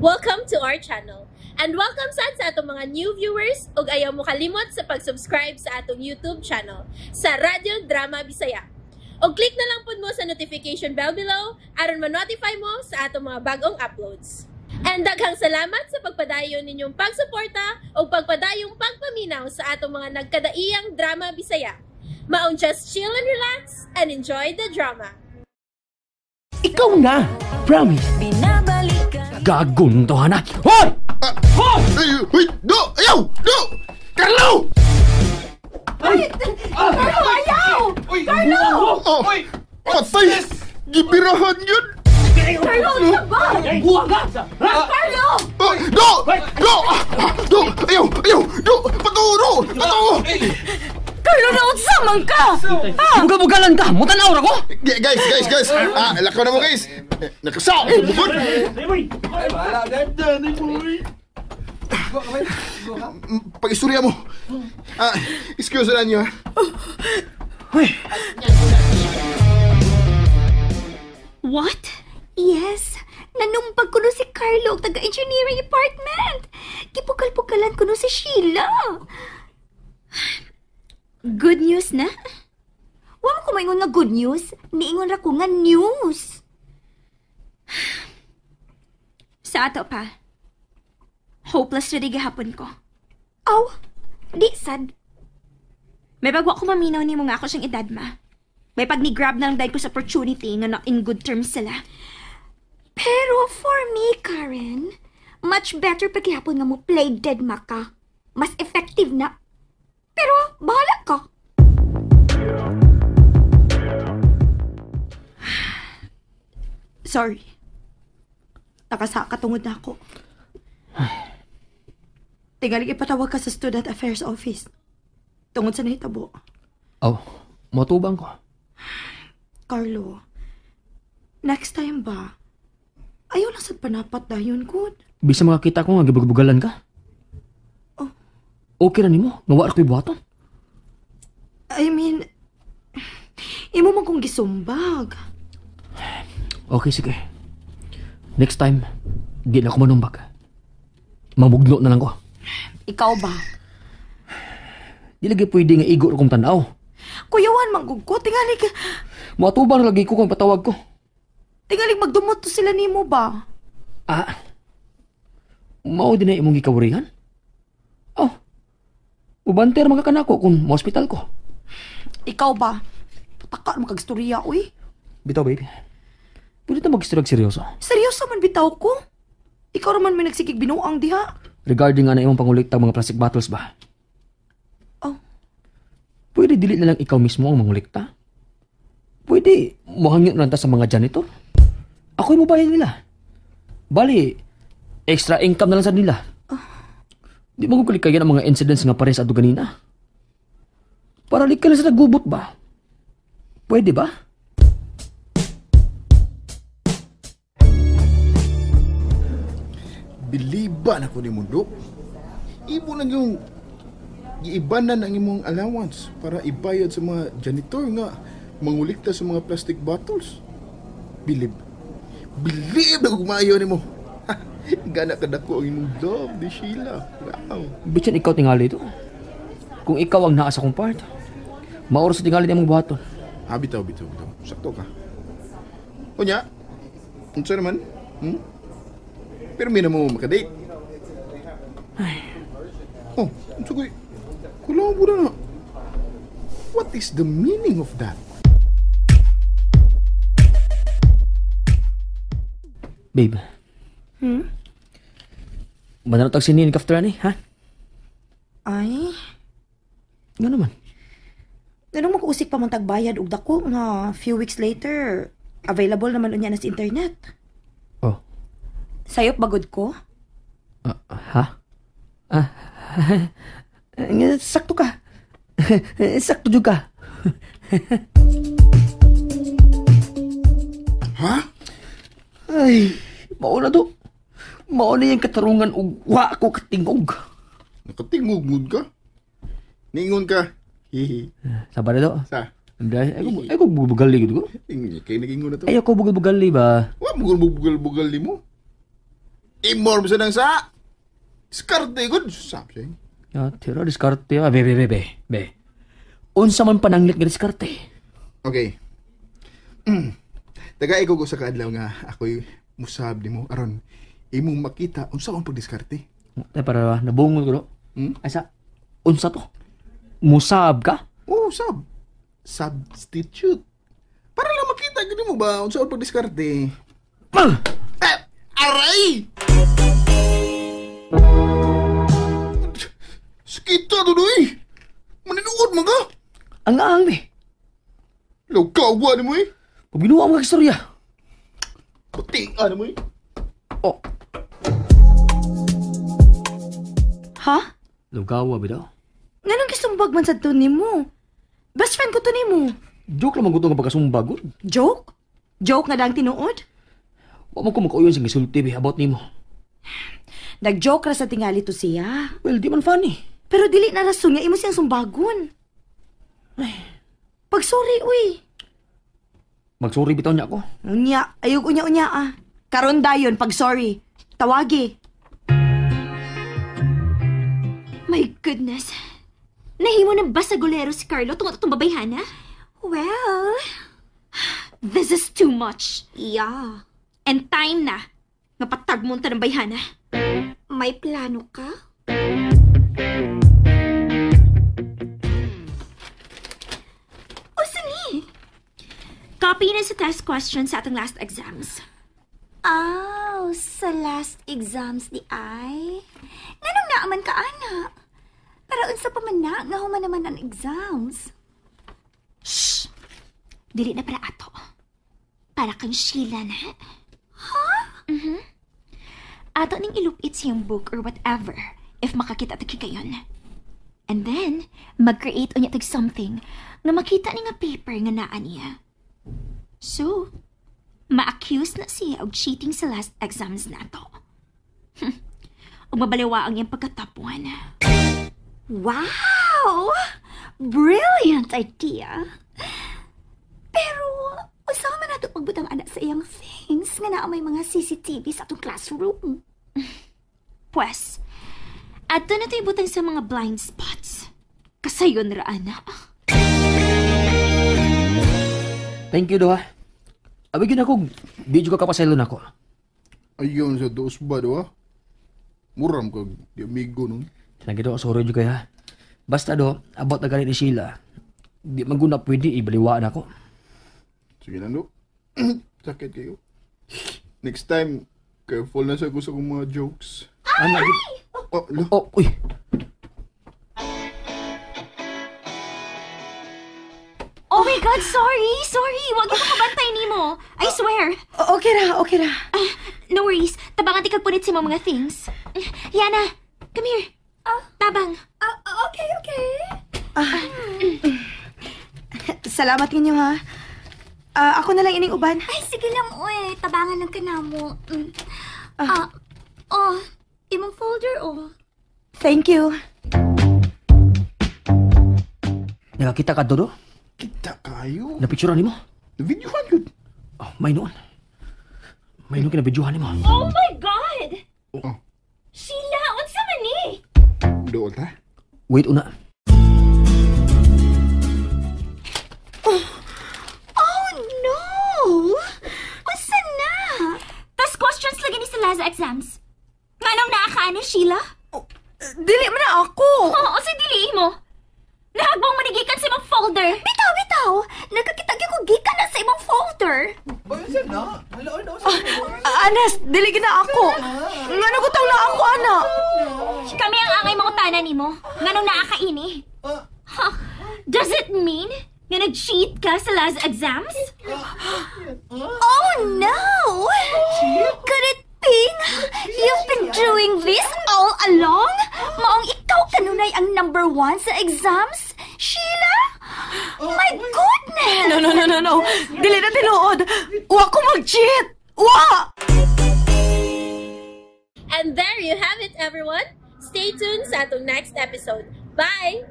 Welcome to our channel. And welcome sad sa atong mga new viewers ug ayaw mo kalimot sa pag-subscribe sa atong YouTube channel sa Radyo Drama Bisaya. Og click na lang pud mo sa notification bell below aron ma-notify mo sa atong mga bagong uploads. And daghang salamat sa pagpadayon ninyong pagsuporta ug pagpadayong pagpaminaw sa atong mga nagkadaiyang drama Bisaya. Maong just chill and relax and enjoy the drama. Ikaw na! Promise! Gagunto na! Hoy! Hoy! Ay, uy, do! Ayaw! Do! Carlo! Carlo, ayaw! Carlo! Oh, patay! Gibirahan yun! Carlo, ano ba? Buwag ka! Ha? Carlo! Oh, do! Do! Do! Ayaw! Ayaw! Do! Paturo! Paturo! Carlo, naunsa man ka! Bugal-bugalan ka! Mutanaw ra ko! Guys, guys, guys! Ah, lakaw na mo, guys! Eh, Nakasao! Bukod! Pag-istorya mo! Ah, excuse na niyo, ah. Hoy! What? Yes. Nanumbag ko no si Carlo og taga-engineering department. Gipukal-pukalan ko no si Sheila. Good news na? Wa mo ko maingon nga good news. Niingon ra ko nga news. Sa ato pa. Hopeless na di gihapon ko. Aw, di sad. May bagwa ko maminaw nimo nga ako siyang edad ma. May pag ni-grab na lang dahil ko sa opportunity nga not in good terms sila. Pero for me, Karen, much better paghihapon nga mo play dead ma ka. Mas effective na. Pero bahala ka. Sorry. Nakasaka tungod na ako. Tingali ipatawag ka sa Student Affairs Office. Tungod sa nahitabo. Oh, matubang ko. Carlo, next time ba? Ayaw lang sad panapat dayon, good. Bisa makakita ko nga gibugbugalan ka. Oh. Okay ra nimo, nga wa ra ko'y buhaton. I mean, imo man kong gisumbag. Okay, sige. Next time, di na ako manumbag. Mamugno na lang ko. Ikaw ba? Di lagi pwede nga igo ra kong tanaw. Kuyawan man gud ko, tingali ka. Moatubang ra lagi ko kung patawag ko. Tingali magdumot to sila nimo ba? Ah. Mao din na imong gikawrihan? Oh. Ubanter man ka kanako kung mo-hospital ko. Ikaw ba? Pataka man kag istorya, uy. Bitaw, baby. Pwede ta mag-istorya seryoso. Seryoso man bitaw ko. Ikaw ra man may nagsigig binuang diha. Regarding nga na imong pangulikta mga plastic bottles ba? Oh. Pwede dili na lang ikaw mismo ang mangulikta? Pwede mohangyo na lang ta sa mga janitor? Ako'y mobayad nila. Bali, extra income na lang sa nila. Di mo kulikayan ang mga incidents nga pares ato ganina. Para likay lang sa nagubot ba? Pwede ba? Biliban ako ni mundo. Ibo lang yung giibanan ang imong allowance para ibayad sa mga janitor nga mangulikta sa mga plastic bottles. Bilib. Bilib na kumayo nimo. Gana ka dako ang imong love ni Sheila. Wow. Bityan ikaw tingali ito. Kung ikaw ang naa sa akong part, maoras sa tingali nimong buhaton. Ah, bitaw, bitaw, bitaw. Sakto ka. Unya, unsa naman? Hmm? Pero may na mo makadate. Ay. Oh, unsa ko'y kulang po na. What is the meaning of that? Babe. Hmm? Mananotag sinin after ani, ha? Ay, Nga naman. Ganun mag-usik pa man tagbayad og dako nga few weeks later, available naman unya na sa internet. Oh. Sayop bagod ko? Ha? Ah, sakto ka. Sakto jud ka. Ha? Ay, mauna do. Mauna yung katarungan og wa ko katingog. Nakatingog mud ka? Ningon ka. Hihi. Sabar na do. Sa? Ay ko bubugali gud ko. Ingon kay nagingon na to. Ay ako bugal-bugali ba? Wa mo bugal-bugali mo. Imor mo sa nang sa. Diskarte gud, sab siya. Ya, tira diskarte. Ah, be, be, be, be. Be. Unsa man pananglit nga diskarte? Okay. Taga ko sa kaadlaw nga ako'y musab nimo aron imong makita unsa ang pagdiskarte. Tay para nabungol ko do. Hmm? Asa unsa to? Musab ka? Oh, sab. Substitute. Para lang makita gid mo ba unsa ang pagdiskarte. Eh, aray! Sakita dudoy. Maninuod man ka. Ang aang be. Lawkawa ni mo eh. Pagbinuwa mo ka istorya. Puti ano mo eh. Oh. Ha? Lawkawa ba daw? Nganong gisumbag man sa to nimo? Best friend ko to nimo. Joke lang maguto nga pagkasumbag. Joke? Joke nga dang tinuod? Wa man ko makauyon sa gisulti be about nimo. Nag-joke ra sa tingali to siya. Well, di man funny. Pero dili na rason nga imo siyang sumbagon. Ay, pag-sorry, uy. Mag-sorry bitaw niya ako. Unya, ayog unya-unya ah. Karon dayon pag-sorry. Tawagi. My goodness. Nahimo ng basagolero si Carlo tungod atong babayhana? Well, this is too much. Yeah. And time na. Nga patagmon ta ng bayhana. May plano ka? O sani? Copy na sa test question sa atong last exams. Oh, sa last exams di ay? Nganong naaman ka, ana? Para unsa pa man na, nga human naman ang exams. Shh! Dili na para ato. Para kang Sheila na. Huh? Mm-hmm. Ato ning ilupit siyang book or whatever if makakita ta kayon. And then, mag-create unya tag something nga makita ni nga paper nga naa niya. So, ma-accuse na siya og cheating sa last exams nato. Ug mabaliwa ang iyang pagkatapuan. Wow! Brilliant idea! Pero, unsa man nato pagbutang anak sa iyang things nga naa may mga CCTV sa atong classroom? Pwes, ato na ito ibutang sa mga blind spots. Kasayon ra, ana. Thank you, Doha. Abi gyud ako, di jud ka kapasaylo nako. Ayun sa dos ba, Doha? Muram kag di amigo nun. Tinagi, Do, sorry jud kaya. Basta, Do, about na galit ni Sheila. Di man guna pwede ibaliwaan ako. Sige lang, Do. Sakit kayo. Next time, careful na sa gusto kong mga jokes. Ano? Oh, oh, uy. Oh my God, sorry, sorry. Wag yung makabantay nimo. I swear. Okay ra, okay ra. No worries. Tabangan ti kag punit sa mga things. Yana, come here. Tabang. Okay, okay. Salamat ninyo, ha. Ako na lang ining uban. Ay, sige lang, uy. Tabangan lang ka na mo. Oh, imong folder, oh. Thank you. Nakakita ka, Dodo? Kita kayo. Napicturan nimo? Videohan yun. Oh, may noon. May noon kinabidyohan nimo. Oh my God! Oh. Sheila, unsa man ni? Dool ta? Wait una. Oh no! Unsa na? Tas questions lagi ni sa last exams. Nganong naa ka ani, Sheila? Oh, dili man na ako. Oo, oh, sa dili mo. Nahagbong manigikan sa imong folder. Bitaw, bitaw! Nagkakita gyud ko gikan na sa imong folder. Anas, dili gina ako. Ngano ko tang na ako, ana? Kami ang angay mangutana nimo. Nganong naa ka ini? Huh. Does it mean nga nag-cheat ka sa last exams? Oh no! Could it be you've been doing this all along? Maong ikaw kanunay ang number 1 sa exams? Sheila? My goodness! No, no, no, no, no. Dili na tinuod. Wa ko mag-cheat! Wa! And there you have it, everyone. Stay tuned sa atong next episode. Bye!